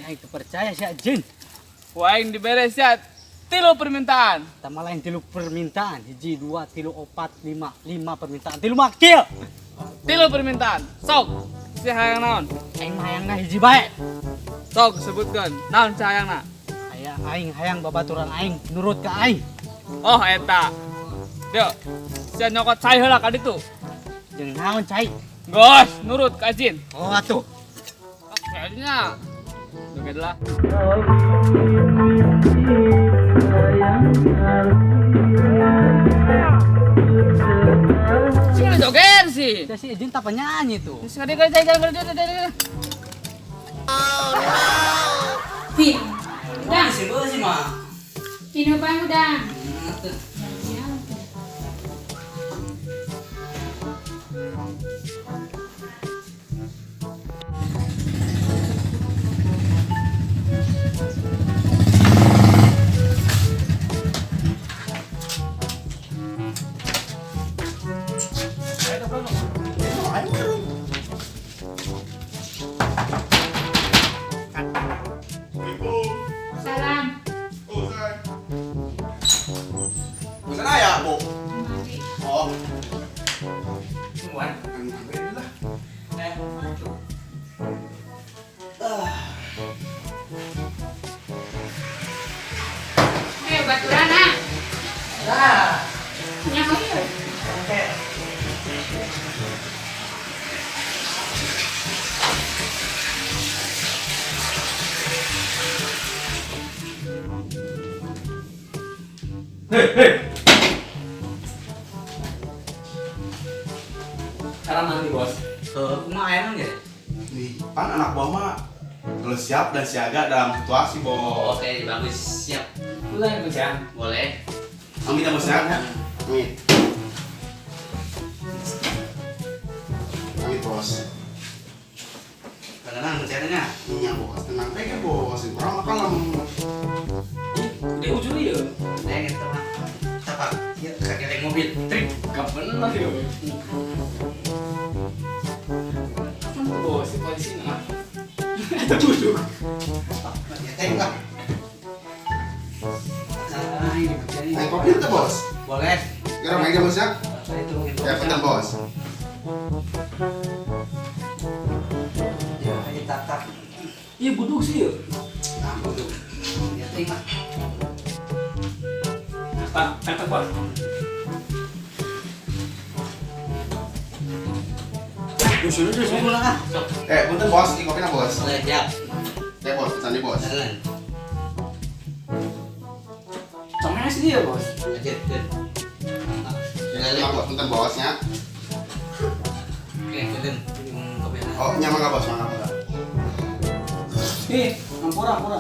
Aing teu percaya sia jin. Ku aing dibere sia tilu permintaan. Tambah lain tilu permintaan. 1, 2, 3, 4, 5. 5 permintaan. Tilu makil. Tilu permintaan. Sok. Sia hayang naon? Aing mah hayangna hiji bae. Sok sebutkeun. Naon sia hayangna? Aya aing hayang babaturan aing nurut ka aing. Oh eta. Yo. Sia nyokot cai heula ka ditu. Jeung naon cai? Gos, nurut ka jin. Oh atuh. Kayaknya. Joget lah. Sih joget sih. Sia si Ejin tak penyanyi tuh. Sekali kali cai jalan jalan. Vin, udang. Sih boleh sih mah. Minum apa udang? Salam. Pesan ayah, Bu. Mari. Oh. Tungguan. Alhamdulillah. Ayo baturan ah. Lah. Nyaho ya. Oke. Hei, hei. Cara mandi, Bos. Kumaha aya naon ge? Nih, pan anak buah mah kalau siap dan siaga dalam situasi, Bos. Oke, bagus. Siap. Boleh, Bos ya. Boleh. Amit ya, Bos ya. Amit. Amit, Bos. Tenang caranya. Iya, Bos. Tenang aja, Bos. Orang makan lah. Di ujung iya. Neng eta mah. Tapak, ieu kageleng mobil. Trip. Gak bener ya. Bos, posisi nah. Itu duduk. Ya, teh enggak. Ah, ini jadi. Naik kopi itu, Bos. Boleh. Sekarang main Bos ya. Saya turun Ya, punten, Bos. Ya, ini tatak. Iya, buduk sih ya. Nah, buduk. Ya teh mah. Pak, kata Bos. Sudah, sudah, sudah lah. Sok. Punten, Bos. Ini kopinya, Bos. Boleh, siap. Ya, Bos. Pesan nih, Bos. Jalan. Sama sih ya, Bos. Lanjut, lanjut. Ya, tenang, Bos. Punten, Bos ya. Oke, jalan. Oh, nyaman nggak, Bos? Mangga, mangga. Nih, ampura, ampura.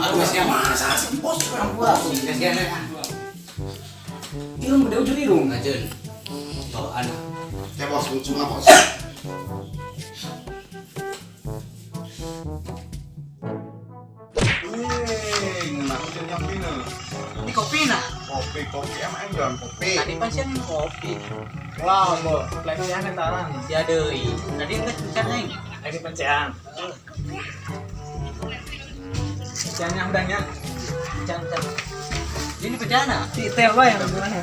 Aduh, siap. Masa sih, Bos? Ampura. Gas gana. Irung gede ujung irung. Ngajun. Bawaan. Ya, Bos. Cuma, Bos. Ini kopi nah. Kopi, kopi, emang jualan kopi. Tadi pas siang kopi. Wah, Bos. Pelecehan eta Sia deui. Tadi geus pesan aing. Lagi pencehan. Pencehannya udahnya. Pecan, pecan. Ini pecan ah. Si tel yang gimana?